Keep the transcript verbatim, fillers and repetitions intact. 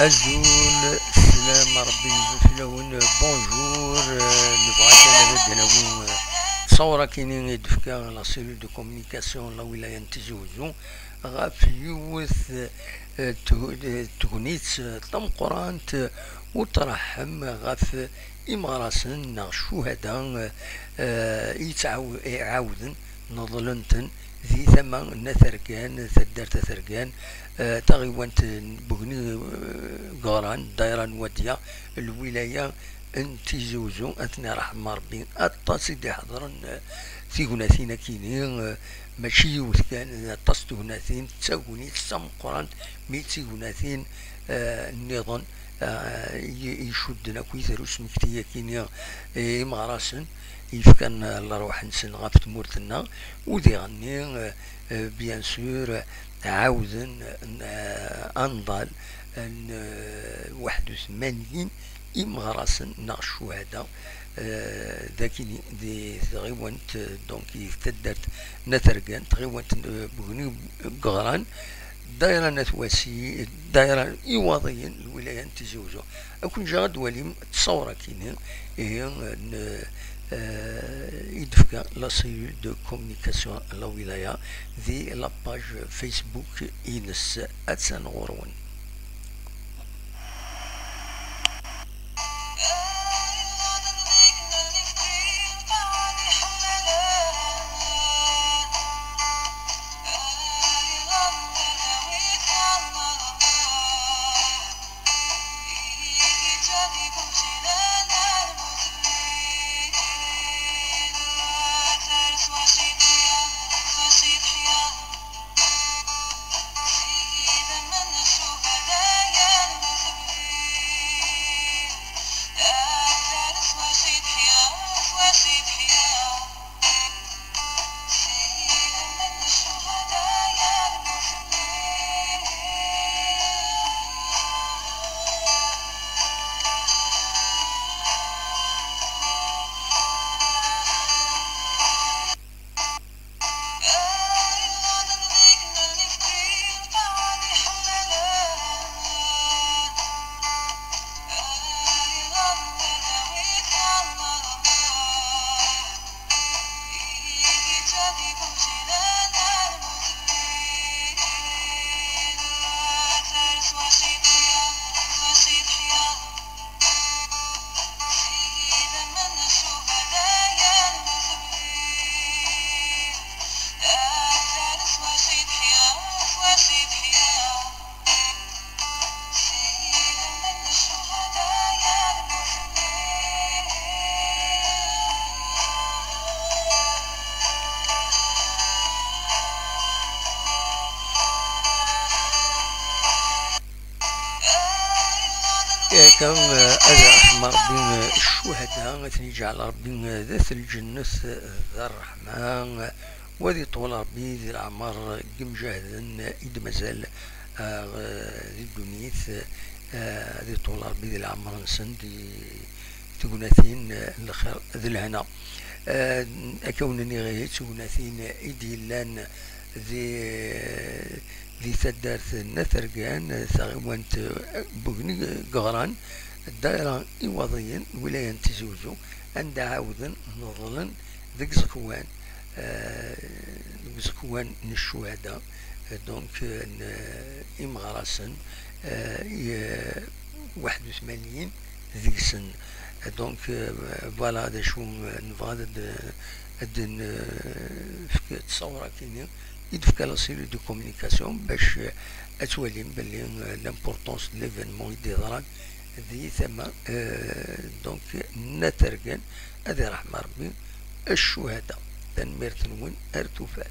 Azul, sslam Rebbi yezlu fell-awen. Bonjour. Eh, nebɣa kan ad d-nawi, eh, ttṣawra-kini i d-tefka la cellule de communication n lwilaya n Tizi Uzzu ɣef yiwet, eh, teg-, eh, tegnit, eh, tameqqrant, eh, u tṛeḥḥem ɣef imeɣrasen neɣ ccuhada, eh, eh, yettɛaw-, iɛawden neḍlen-ten di tama n At Rgan, taddart At Rgan, eh, taɣiwant n Bugni, eh, Geɣran, ddayra n Wadya, lwilaya n Tizi Uzzu. Ad ten-iṛḥem Ṛebbi. Aṭas i d-iḥeḍren, eh, tignatin akini, eh, mačči yiwet kan, aṭas n tegnatin, d tagnit d tameqqrant, mi d tignatin, eh, nniḍen, eh, i, i icudden akk i terus mekti akini, eh, imeɣrasen yefkan, eh, lerwaḥ-nsen ɣef tmurt-nneɣ, u diɣenni, eh, eh, bien sûr, eh, ɛawden, eh, anḍal n, eh, waḥed u tmanyin imeɣrasen neɣ ccuhada, eh, dakini di tɣiwant, eh, donc i taddart n At Rgan, tɣiwant n, eh, Bugni Geɣran, ddayra n At Wasi, ddayra Iwaḍiyen, lwilaya n Tizi Uzzu. Ad ken-ǧǧeɣ ad d-twalim ttṣawra-kini, ihi, n, eh, i d-tefka la cellule de communication n la wilaya di la page Facebook-ines. Attan ɣur-wen. Akka, eh, ad iṛḥem Ṛebbi, eh, ccuhada, ad ten-iǧɛel Ṛebbi, eh, dat lǧennet, eh, d ṛṛeḥma, eh, u ad iṭwel Ṛebbi di leɛmeṛ n yimǧahden, eh, i d-mazal, eh, di ddunit, eh, ad iṭwel Ṛebbi di leɛmeṛ-nsen di tegnatin, eh, n lxir d lehna. Eh, akka wen-nniɣ ihi d tegnatin i d-yellan di, di taddart n At Rgan, taɣiwant, eh, Bugni Geɣran, ddayra Iwaḍiyen, lwilaya n Tizi Uzzu, anda ɛawden neḍlen deg iẓekwan, eh, deg iẓekwan n ccuhada, eh, donc, eh, n, eh, imeɣrasen, eh, i, eh, waḥed u tmanyin deg-sen. Donc, euh, voilà d acu, euh, nebɣa ad, ad nefk ttṣawra-kini i d-tefka la cellule de communication bac, euh, ad twalim belli, euh, l'importance de l'événement i d-yeḍran di tama, euh, donc, n At Rgan. Ad iṛḥem Ṛebbi ccuhada. Tanemmirt-nwen, ar tufat.